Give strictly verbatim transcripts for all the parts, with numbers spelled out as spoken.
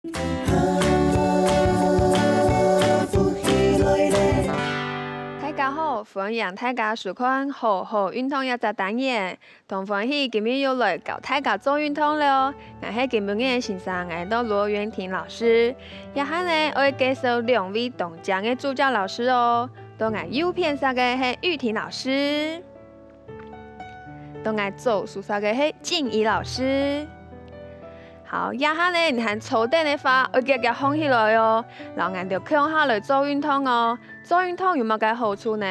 大家好，歡迎大家收看好好運動這隻單元。當歡喜今日又來教大家做運動了哦。𠊎係今晡日个先生，𠊎安到羅元婷老師。這下呢，愛介紹兩位當靚个助教老師哦。到𠊎右片儕个係玉婷老師。 到𠊎左手儕个係靜怡老師。好，這下呢，你還坐等个話，愛遽遽䟘起來哦，摎𠊎兜共下來做運動哦。做運動有麼个好處呢？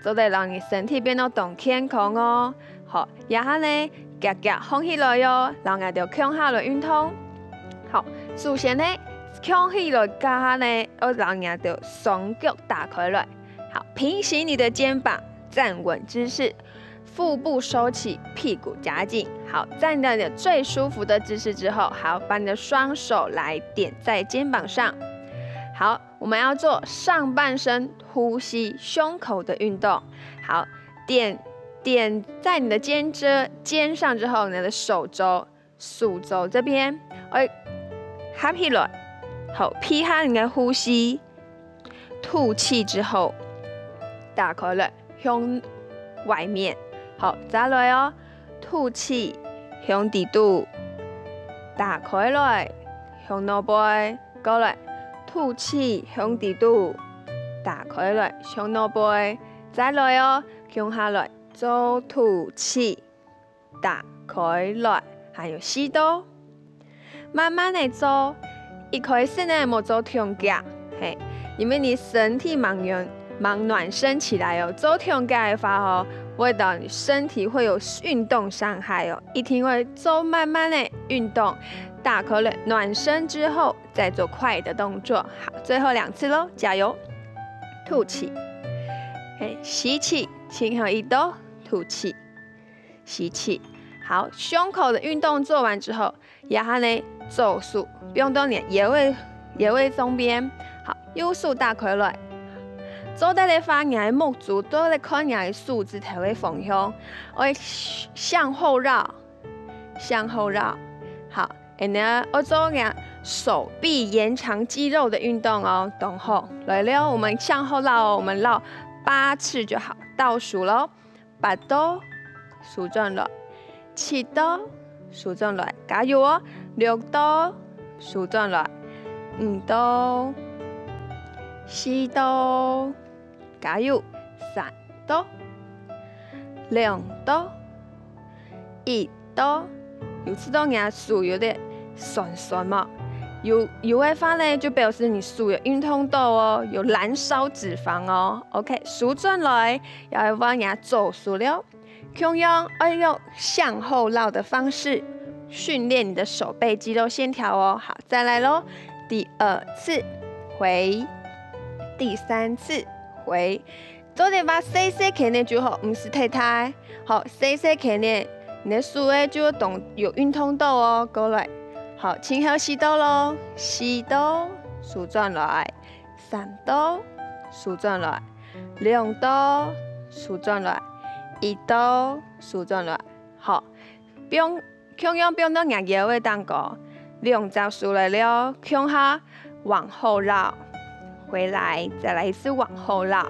做得摎你身體變到當健康哦。好，這下呢，遽遽䟘起來哦，摎𠊎兜共下來運動。好，首先呢，䟘起來該下呢，愛摎𠊎兜雙腳打開來。好，平行你的肩膀，站穩姿勢， 腹部收起，屁股夾緊。好，站到你最舒服的姿勢之後，好，把你的雙手來點在肩膀上。好，我們要做上半身呼吸胸口的運動。好，點點在你的肩胛肩上之後，你的手肘 手肘這邊，愛合起來，好，配合你的呼吸，吐氣之後，打開來，向外面，好，再來哦，吐氣，向底肚，打開來，向腦背，過來，吐氣，向底肚，打開來，向腦背，再來哦，共下來，做吐氣。 打開來，還有四到。慢慢仔做，一開始呢，莫做忒遽，係，因為你身體吂暖吂暖身起來哦，做忒遽个話哦，會導你身體會有運動傷害哦，一定愛做慢慢仔運動，打開來暖身之後，再做快的動作。好，最後兩次囉，加油！吐氣，係，吸氣，盡後一到，吐氣。 吸氣。好，胸口的運動做完之後，這下呢，左手放到你个腰仔腰仔上邊，好，右手打開來。做得个話，你个目珠做得看你个手指頭个方向，愛向後繞，向後繞。好，然後愛做你个手臂延長肌肉的運動哦，當好。來了，我們向後繞哦，我們繞八次就好，倒數囉。 八到，收轉來。七到，收轉來，加油哦！六到，收轉來。五到，四到，加油！三到，兩到，一到。有試著若手有點痠痠無？有有个話呢，就表示你手有運動到哦，有燃燒脂肪哦。OK，收轉來， 也愛換若左手了。共樣愛用向後繞的方式訓練你的手背肌肉線條哦。好，再來囉。第二次，回。第三次，回。做得話細細圈仔就好，毋使忒大。好，細細圈仔，你个手仔就會當有運動到哦。過來。好，盡後四到囉，四到，收轉來。 三到，收轉來。兩到，收轉來。一到，收轉來。好，放，共樣放到若腰仔頂高，兩隻手來了，共下往後繞，回來，再來一次往後繞，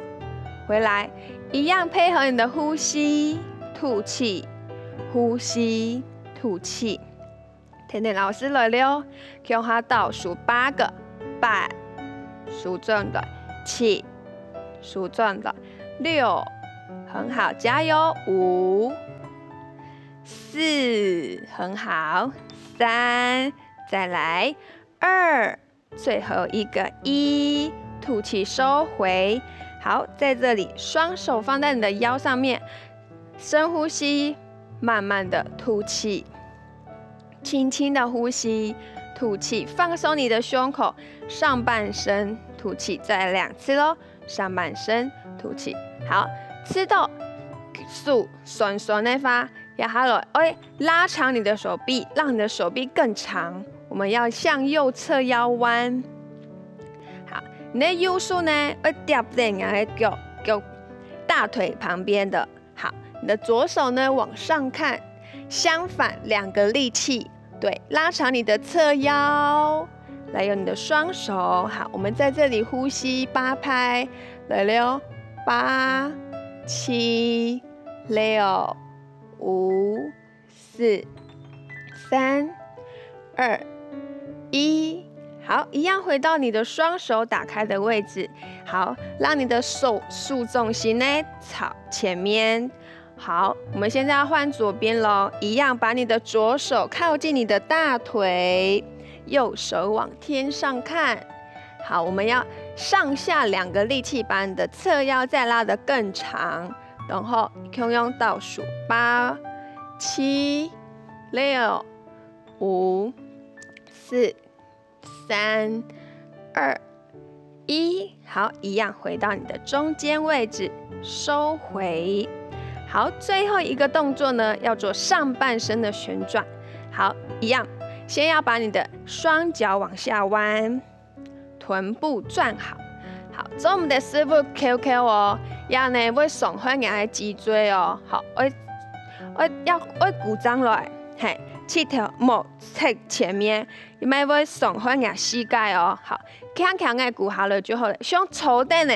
回來，一樣配合你的呼吸，吐氣，呼吸，吐氣。 甜甜老師來了，共下倒數八個，八，收轉來，七，收轉來，六，很好，加油，五，四，很好，三，再來，二，最後一個，一，吐氣收回。好，在這裡，雙手放在你的腰上面，深呼吸，慢慢的吐氣。 輕輕的呼吸，吐氣，放鬆你的胸口，上半身吐氣，再來兩次囉，上半身吐氣。好，試著手痠痠个話，這下來，欸，拉長你的手臂，讓你的手臂更長。我們要向右側腰彎。好，你的右手呢，愛貼在你的腳，腳，大腿旁邊的。 好，你的左手呢往上看，相反兩個力氣，對，拉長你的側腰，來用你的雙手。好，我們在這裡呼吸八拍，來了，八、七、六、五、四、三、二、一。好，一樣回到你的雙手打開的位置。好，讓你的手，手重心呢朝前面。好，我們現在要換左邊咯，一樣把你的左手靠近你的大腿，右手往天上看。好，我們要上下兩個力氣把你的側腰再拉得更長，然後共樣倒數八、七、六、五、四、三、二、一。好，一樣回到你的中間位置，收回。好，最後一個動作呢，要做上半身的旋轉。好，一樣，先要把你的雙腳往下彎，臀部轉好。好，做毋得屎朏翹翹哦，這樣呢會傷害你的脊椎哦。好，愛，愛，要，愛跍正來，嘿，膝頭莫側前面， 你乜會傷害若膝蓋哦。好，輕輕个跍下來就好了，像坐等呢。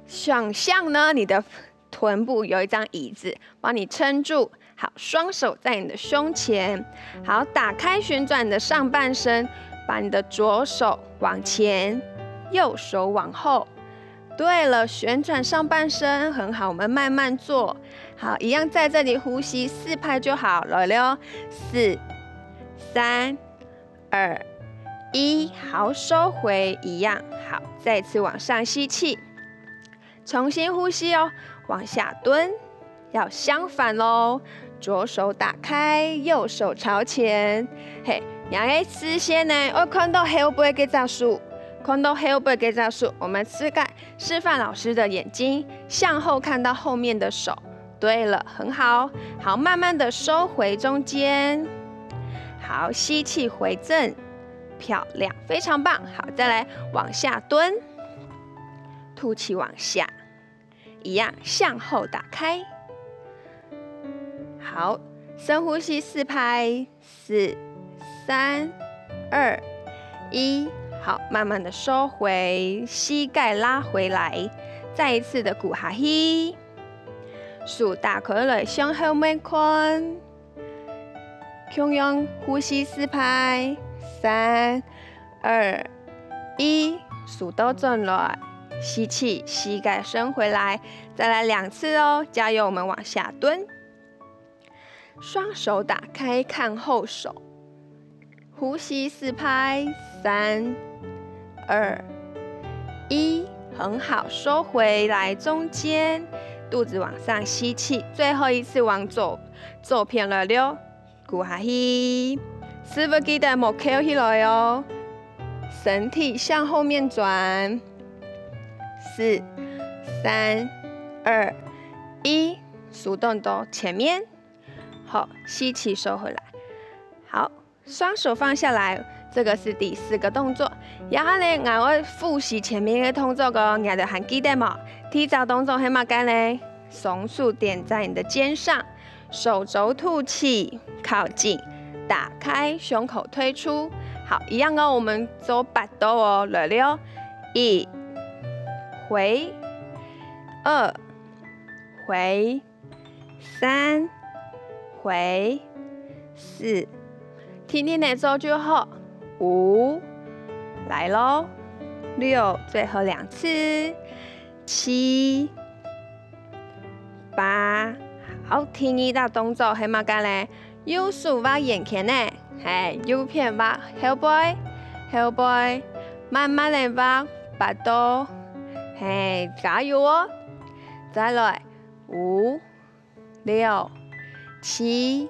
想象呢，你的臀部有一張椅子幫你撐住。好，雙手在你的胸前。好，打開旋轉你的上半身，把你的左手往前，右手往後。對了，旋轉上半身，很好，我們慢慢做。好，一樣在這裡呼吸四拍就好，來了哦，四、三、二、一，好，收回，一樣，好，再次往上吸氣，重新呼吸哦，往下蹲，要相反哦，左手打開，右手朝前，嘿，你个視線呢，愛看到後背該隻手，看到後背該隻手，我們試看，示範老師的眼睛向後看到後面的手， 對了，很好。好，慢慢的收回中間。好，吸氣回正，漂亮，非常棒。好，再來往下蹲，吐氣往下，一樣向後打開。好，深呼吸四拍，四、三、二、一。好，慢慢的收回，膝蓋拉回來，再一次的跍下去。 手打開來向後面看，共樣呼吸四擺，三、二、一，手倒轉來，吸氣，膝蓋伸回來，再來兩次哦，加油，我們往下蹲。雙手打開看後手， 呼吸四拍，三、二、一，很好，收回來中間，肚子往上吸氣，最後一次往左，左片來溜，跍下去，屎朏記得莫翹起來哦，身體向後面轉，四、三、二、一，手動到前面，好，吸氣收回來，好。 雙手放下來，這個是第四個動作。這下呢，𠊎愛複習前面个動作哦，你兜還記得無？第一隻動作係麼个呢？雙手點在你的肩上，手肘吐氣，靠近，打開，胸口推出。好，一樣哦，我們做八到哦，來了哦，一，回，二，回， 三，回，四，定定仔做就好。五，來咯，六，最後兩次，七，八。好，第二隻動作係麼个呢？右手畫圓圈仔，係，右片畫後背，後背，慢慢仔畫，八到，係，加油哦！再來，五， 六、七、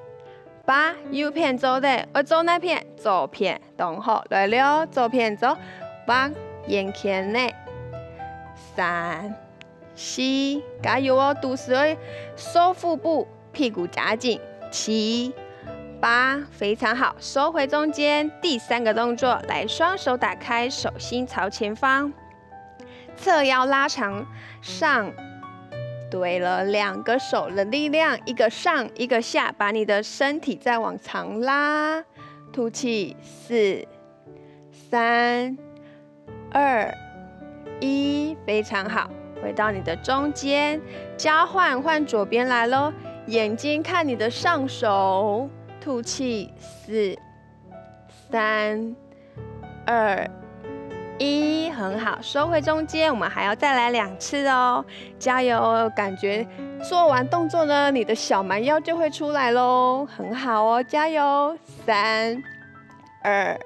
八，右片做得，愛做哪片？左片，當好。來了，左片做，畫圓圈仔。三、四，加油哦，肚屎愛收腹部，屁股夾緊。七、八，非常好，收回中間。第三個動作，來，雙手打開，手心朝前方。 側腰拉長上。對了，兩個手的力量，一個上，一個下，把你的身體再往長拉。吐氣，四、三、二、一，非常好。回到你的中间，交换换左边來咯。眼睛看你的上手，吐氣，四、三、二、一，很好。收回中间，我们还要再来两次哦，加油！感觉做完动作呢，你的小蛮腰就会出来喽，很好哦，加油！三、二、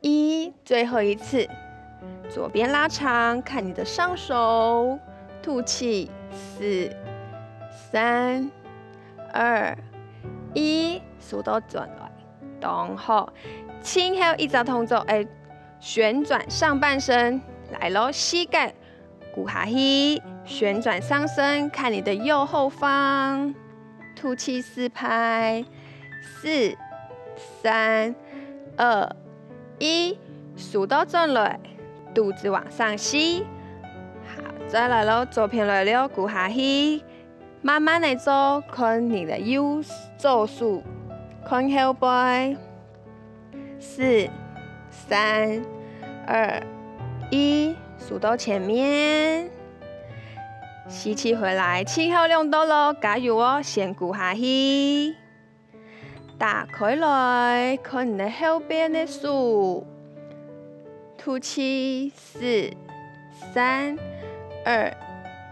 一，最后一次，左边拉长，看你的上手，吐气，四、三、二、一，手倒轉來，當好。最後一隻動作，欸，旋轉上半身，來咯，膝蓋 跍下去，旋轉上身，看你的右後方，吐氣四拍，四、三、二、一，手倒轉來，肚子往上吸。好，再來咯，左片來了，跍下去，慢慢的做，看你的右左手，看後背。 四、三、二、一，手到前面，吸氣回來，最後兩到咯，加油哦！先跍下去，打開來，看你的後背个手，吐氣，四、三、二、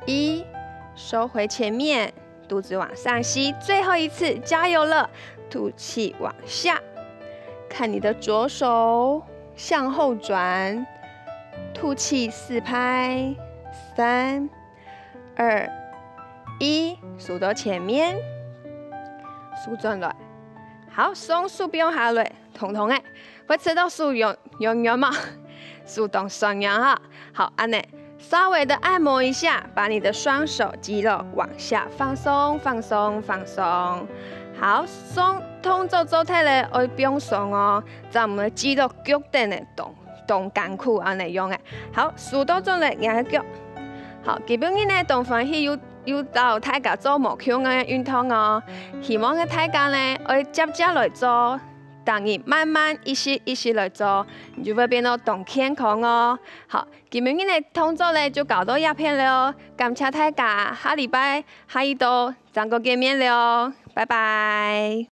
一，收回前面， 肚子往上吸，最後一次，加油了！吐氣往下，看你的左手向後轉，吐氣四拍，三、二、一，手到前面，手轉來。好，雙手放下來，通通个，會試著手癢癢癢無？手當痠癢哈。 好，恁呢，稍微的按摩一下，把你的雙手肌肉往下放鬆，放鬆，放鬆。好，雙動作做忒了，愛放鬆哦，正毋會肌肉腳等呢，當當艱苦恁呢樣个。好，手倒轉來，仰个腳。好，今晡日呢，當歡喜有有教大家做無共个運動哦，希望个大家呢，愛接接來做，逐日慢慢一息一息來做，你就會變到當健康哦。好， 今晡日个動作呢就教到這片了哦，感謝大家，下禮拜下一到正過見面了哦，拜拜。